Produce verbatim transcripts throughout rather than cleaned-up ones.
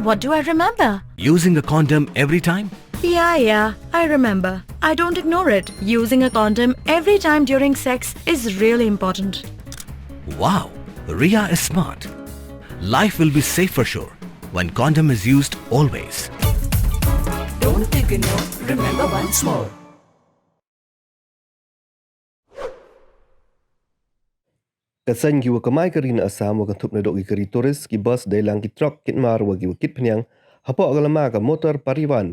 What do I remember? Using a condom every time? Yeah, yeah, I remember. I don't ignore it. Using a condom every time during sex is really important. Wow, Ria is smart. Life will be safe for sure when condom is used always. Don't ignore, remember once more. Ka seiñ ki wa kamai kari na Assam wa kynthup nadooh ki kari tourist, ki bus deilang ki truck, kit mar wa ki wa kit phniang, hapoh ka lama ka Motor Parivahan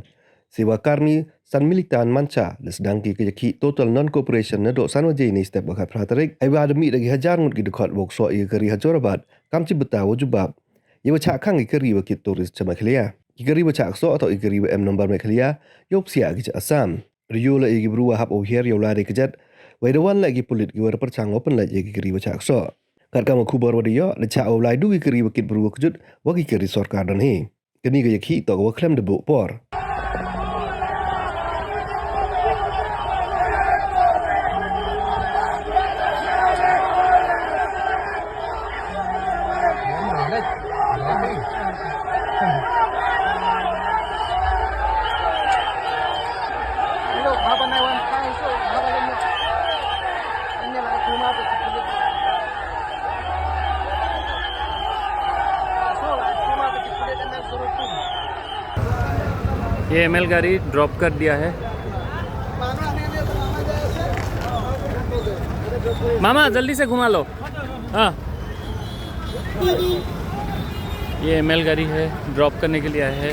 Seva Karmi Sammiltan Mancha, da sdang ki ka yakhih total non-cooperation nadooh san waje ini step wa khatphra tarik, heiwa da mih da ki hajar ngut ki dkhot wow ksoh ya ka kari ha Jorabat, kam chibynta wow jubab ya wa chah khang ki kari wa kit tourist cha Meghalaya. Ki kari wa chah ksoh toh ki kari wa em number Meghalaya, yow psiah ki cha Assam. Da yoo leh ya ki bru wa hap wow hiar yow lai da ka jet, wei da wan leh ki pulit ki wa da pyrchang wow pynlait ya ki kari wa chah ksoh. Katkam ka khubor wa da yoh, da chah wow lai du ki kari wa kit bru wa kjut wa ki kari sorkar donhi. Kani ka yakhih toh ka wa khlem da booh por. ये एमएल गाड़ी ड्रॉप कर दिया है। मामा, जल्दी से घुमा लो। हाँ। ये एमएल गाड़ी है, ड्रॉप करने के लिए आया है।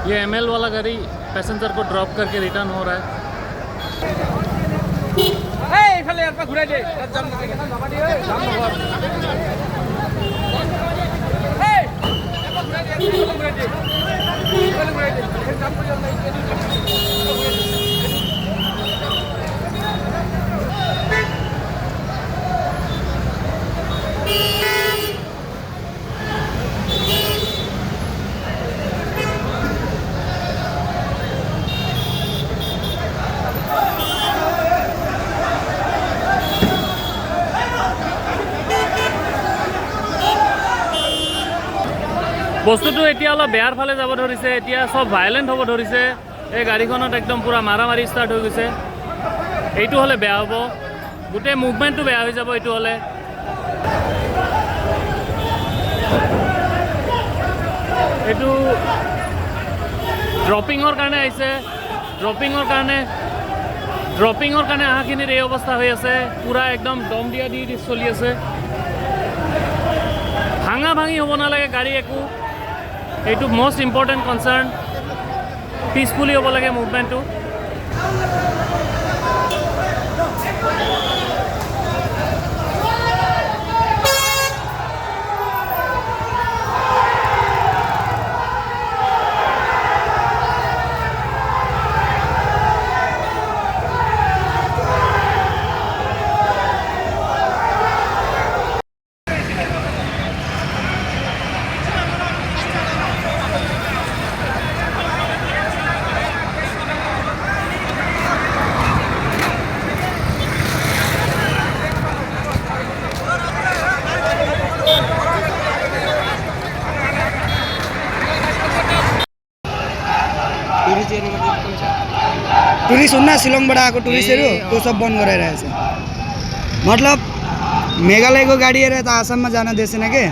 ये एमएल वाला गाड़ी पैसेंजर को ड्रॉप करके रिटर्न हो रहा है। এই, ইফালে ইয়াৰ পৰা ঘূৰাই দে, তাত জাম লাগে। জাম নহয়। এই, ইয়াৰ পৰা ঘূৰাই দে, ইয়াৰ পৰা ঘূৰাই দে। ইফালে ঘূৰাই দে। এই জাম কৰি বস্তুটো এতিয়া অলপ বেয়াৰ ফালে যাব ধৰিছে, এতিয়া চব ভাইলেণ্ট হ'ব ধৰিছে। এই গাড়ীখনত একদম পুৰা মাৰামাৰি ষ্টাৰ্ট হৈ গৈছে। এইটো হ'লে বেয়া হ'ব, গোটেই মুভমেণ্টটো বেয়া হৈ যাব এইটো হ'লে। এইটো ড্ৰপিঙৰ কাৰণে আহিছে, ড্ৰপিঙৰ কাৰণে, ড্ৰপিঙৰ কাৰণে আহাখিনিৰ এই অৱস্থা হৈ আছে। পুৰা একদম দম দিয়া দি দি চলি আছে। ভাঙা ভাঙি হ'ব নালাগে গাড়ী একো, এইটো মষ্ট ইম্পৰ্টেণ্ট কনচাৰ্ণ। পিচফুলি হ'ব লাগে মুভমেণ্টটো। टूरिस्ट एरिया में कौन सा? टूरिस्ट होना, शिलोंग बड़ा को टूरिस्ट एरिया, तो सब बंद हो रहा है ऐसे। मतलब, मेघालय को गाड़ी आ रहा था आसाम में जाना देश ना के,